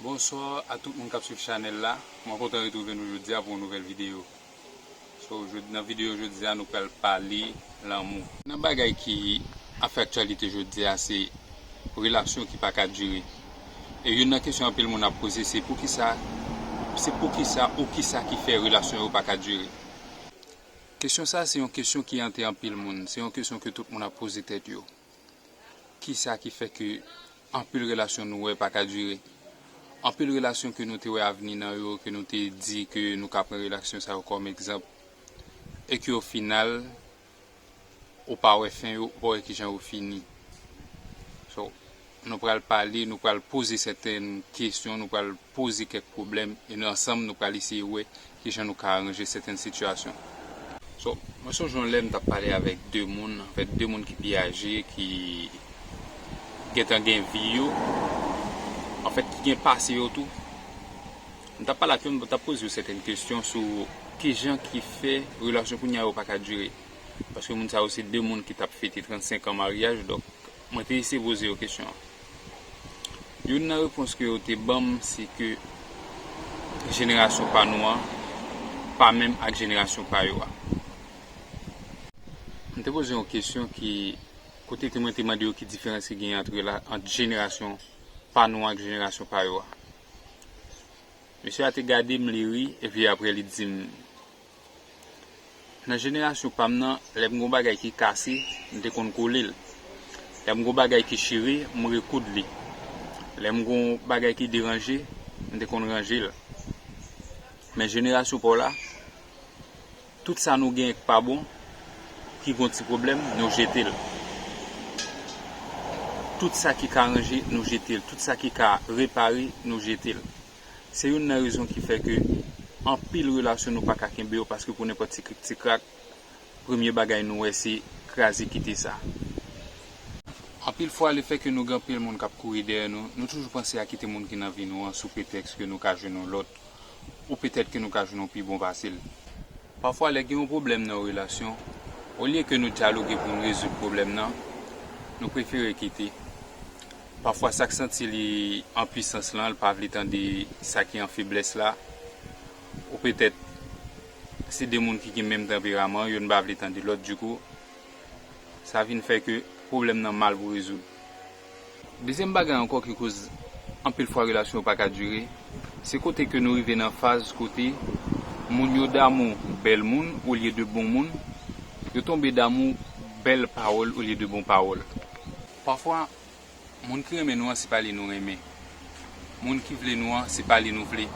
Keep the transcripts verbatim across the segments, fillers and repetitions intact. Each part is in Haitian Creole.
Bonswa a tout moun k ap swiv chanèl la. Mwen kontan retwouve nou jodi a pou yon nouvèl videyo. So, jodi, nan videyo jodi a, nou pral pale lanmou. Nan bagay ki ap fè aktyalite jodi a, se relasyon ki pa ka dire. E youn nan kesyon anpil moun ap poze, se poukisa, se poukisa ou kisa ki fè relasyon yo pa ka dire. Kesyon sa, se yon kesyon ki ante anpil moun. Se yon kesyon ke tout moun ap poze tèt yo. Kisa ki fè ke anpil relasyon nou wè pa ka dire? Anpil relasyon ke nou te wè avni nan yo, ke nou te di ke nou ka pran relasyon sa yo kòm egzanp, e ke o final, ou pa wè fen yo, ou pa wè kijan yo fini. So, nou pral pale, nou pral poze sèten kesyon, nou pral poze kèk pwoblèm, e nou ansanm, nou pral eseye wè kijan nou ka aranje sèten sitiyasyon. So, mwen sonje yon lè m t ap pale avèk de moun, anfèt, de moun ki pi aje, ki gentan gen vi yo, anfèt, ki gen pase yo tou. M t ap pale ak yo, m t ap poze yo sèten kesyon sou kijan ki fè relasyon kounye a yo pa ka dire. Paske moun sa yo se de moun ki t ap fete trannsenk an maryaj, donk, mwen te eseye poze yo kesyon an. Youn nan repons ke yo te ban m, se ke jenerasyon pa nou an pa menm ak jenerasyon pa yo a. M te poze yon kesyon ki, kote ke mwen te mande yo ki diferans ki genyen ant rela-, ant jenerasyon pa nou an ak jenerasyon pa yo a. Mesye a te gade m, li ri, epi apre li di m, nan jenerasyon pa m nan, lè m gen yon bagay ki kase, m te konn kole l. Lè m gen yon bagay ki chire, m rekoud li. Lè m gen yon bagay ki deranje, m te konn ranje l. Men jenerasyon pa w la, tout sa nou genyen k pa bon, ki gen yon ti pwoblèm, nou jete l. Tout sa ki ka ranje, nou jete l. Tout sa ki ka repare, nou jete l. Se youn nan rezon ki fè ke anpil relasyon nou pa ka kenbe yo, paske pou nenpòt ti krik ti krak, premye bagay nou wè se kraze kite sa. Anpil fwa, lefètke nou gen anpil moun k ap kouri dèyè nou, nou toujou panse a kite moun ki nan vi nou an sou pretèks ke nou ka jwenn yon lòt, ou petèt ke nou ka jwenn yon pi bon pase l. Pafwa, lè gen yon pwoblèm nan yon relasyon, olye ke nou dyaloge pou n rezoud pwoblèm nan, nou prefere kite. Pafwa, sa k santi li an pwisans lan, l pa vle tande sa ki an feblès la. Ou petèt, se de moun ki gen menm tanperaman, youn pa vle tande lòt, dikou, sa vin fè ke pwoblèm nan mal pou rezoud. Dezyèm bagay ankò ki koz anpil fwa relasyon yo pa ka dire, se kote ke nou rive nan faz kote moun yo damou bèl moun olye de bon moun, yo tonbe damou bèl pawòl olye de bon pawòl. Pafwa, moun ki renmen nou an, se pa li nou renmen. Moun ki vle nou an, se pa li nou vle.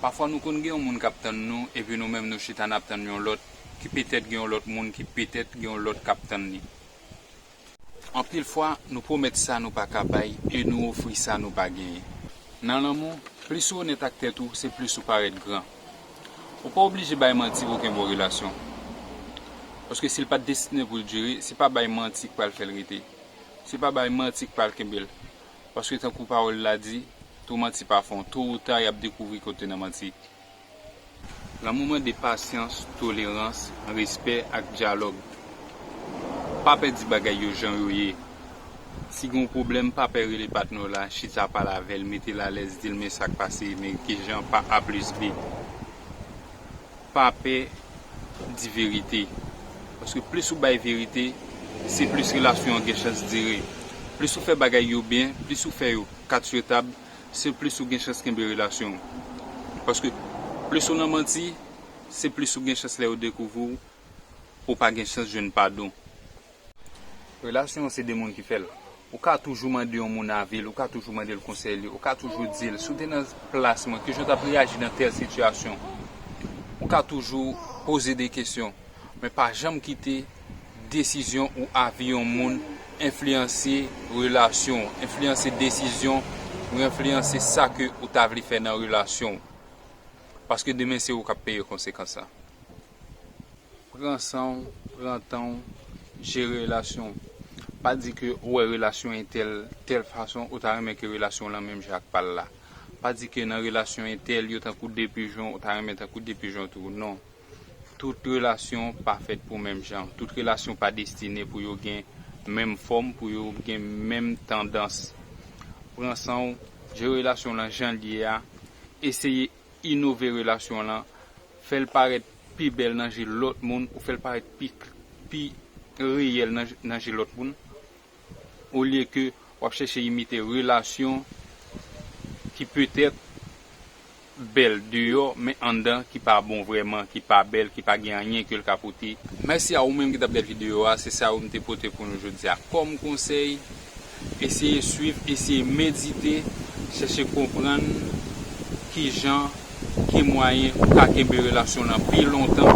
Pafwa, nou konn gen yon moun k ap tann nou, epi nou menm nou chita n ap tann yon lòt, ki petèt gen yon lòt moun, ki petèt gen yon lòt k ap tann li. Anpil fwa, nou pwomèt sa nou pa ka bay e nou ofri sa nou pa genyen. Nan lanmou, plis ou onèt ak tèt ou, se plis ou parèt gran. Ou pa oblije bay manti pou w kenbe yon relasyon. Paske si l pa t destine pou l dire, se pa bay manti k pral fè l rete. Se pa bay manti k pral kenbe l. Paske tankou pawòl la di, tou manti pa fon, to ou ta, y ap dekouvri ke w te nan manti. Lanmou mande pasyans, tolerans, respè ak dyalòg. Pa pè di bagay yo jan yo ye. Si gen yon pwoblèm, pa pè rele patnè w la, chita pale avè l, mete l alèz, di l men sa k pase, men kijan pa A plis B. Pa pè di verite. Paske plis ou bay verite, se plis relasyon an gen chans dire. Plis ou fè bagay yo byen, plis ou fè yo kat sou tab, se plis ou gen chans kenbe relasyon w. Paske plis ou nan manti, se plis ou gen chans lè yo dekouvri w, ou pa gen chans jwenn padon. Relasyon se de moun ki fè l. Ou ka toujou mande yon moun avi l, ou ka toujou mande l konsèy li, ou ka toujou di l, si w te nan plas mwen, kijan w t ap reyaji nan tèl sitiyasyon? Ou ka toujou poze de kesyon, men pa janm kite desizyon ou avi yon moun enfliyanse relasyon w, enfliyanse desizyon ou enfliyanse sa ke ou ta vle fè nan relasyon w. Paske demen se ou k ap peye konsekans la. Pran san w, pran tan w, jere relasyon w. Pa di ke ou wè relasyon entèl tèl fason, ou ta renmen ke relasyon w lan menm jan ak pa l la. Pa di ke nan relasyon entèl, yo tankou de pijon, ou ta renmen tankou de pijon tou. Non. Tout relasyon pa fèt pou menm jan. Tout relasyon pa destine pou yo gen menm fòm, pou yo gen menm tandans. Pran san w, Jere relasyon lan jan l ye a. Eseye inove relasyon lan. Fè l parèt pi bèl nan je lòt moun, ou fè l parèt pi, pi reyèl nan, nan je lòt moun. Olye ke w ap chèche imite relasyon ki petèt bèl deyò, men anndan ki pa bon vrèman, ki pa bèl, ki pa gen anyen ke l ka pote. Mèsi a ou menm ki t ap gade videyo a, se sa yo m te pote pou nou jodi a kòm konsèy. Eseye swiv, eseye medite, chèche konprann kijan, ki mwayen ou ka kenbe relasyon lan pi lontan.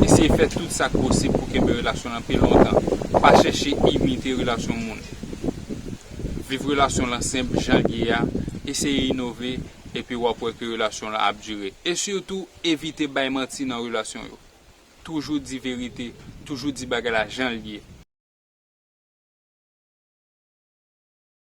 Eseye fè tout sa k posib pou kenbe relasyon lan pi lontan. Pa chèche imite relasyon moun. Viv relasyon lan senp jan l ye a, eseye inove, epi w ap wè ke relasyon lan ap dire. E sitou, evite bay manti nan relasyon yo. Toujou di verite, toujou di bagay la jan l ye.